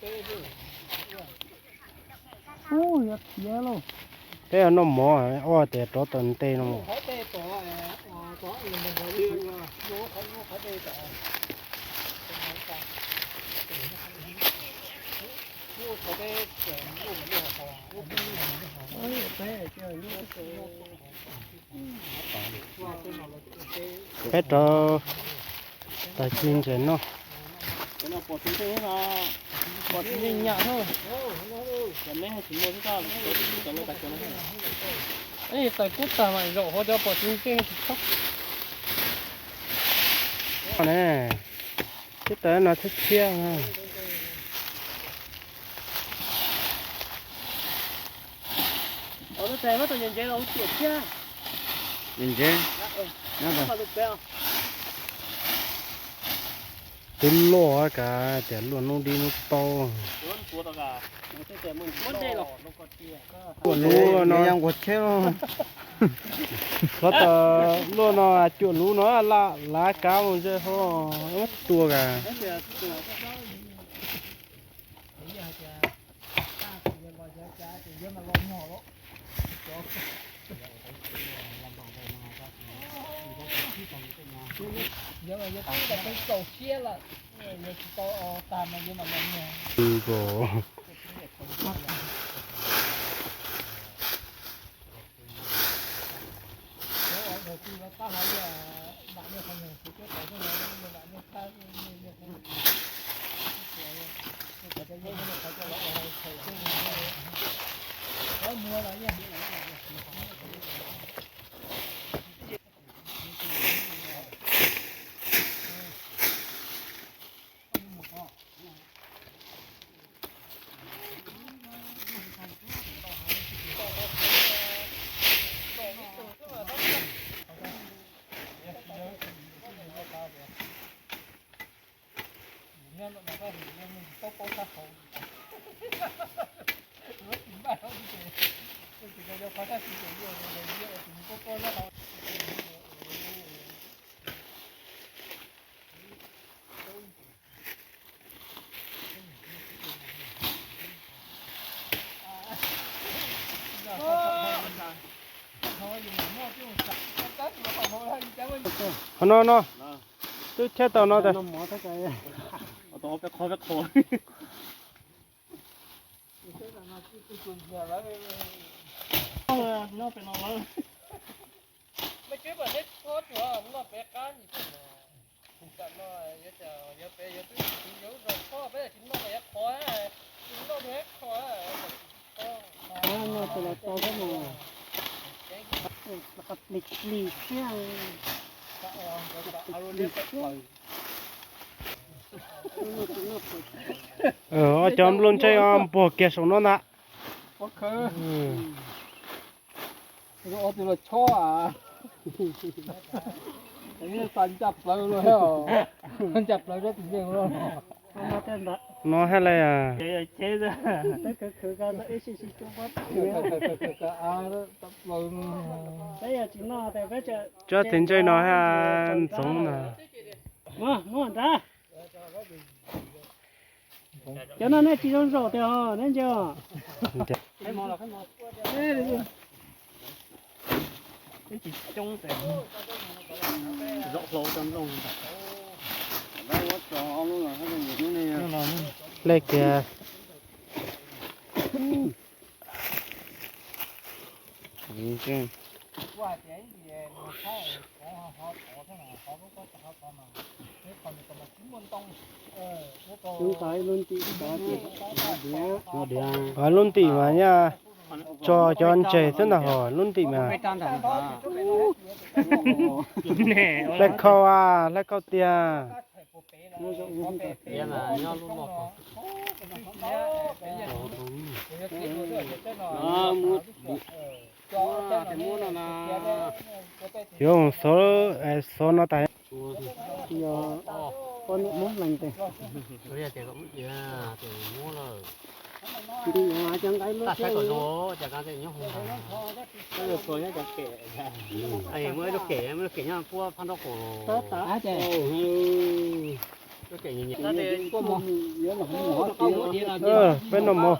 Ub, yuav khiav lauj. Peb noj mov, ua tias rov tau nte no. Peb rov tag kis ntses noj. Pom tsis ntseej nyam. Tawm kub tag mas zaum hauv cov pom tsis ntseej tsis txhob. Ne, twb tawm no thiab thiab. Ntses, ntses. Twb luaj kav tias luaj hnub dib hnub taub. Cuam luv no, luaj no, cuam luv no lav kav mus ntsej hlo tua kav. Qhov no no, twb thiab tau no tas. Ob cov nplooj ntseg npuag kiag saum no ntag. Tus los chob a, ncaj plaws los, ncaj plaws rau tus yeej los. No haj le, tsob tev ntsej no haj ntxoov na. Cov no nej tsis zoo zaum tiag os, nej ntsia os. Hle kiag. Lub ntim mas nyaj tso cov ntses xwb ntag hos, lub ntim mas. Hle khau a, hle khau tiag. Yuav xov, xov no tas. Peb noj mov.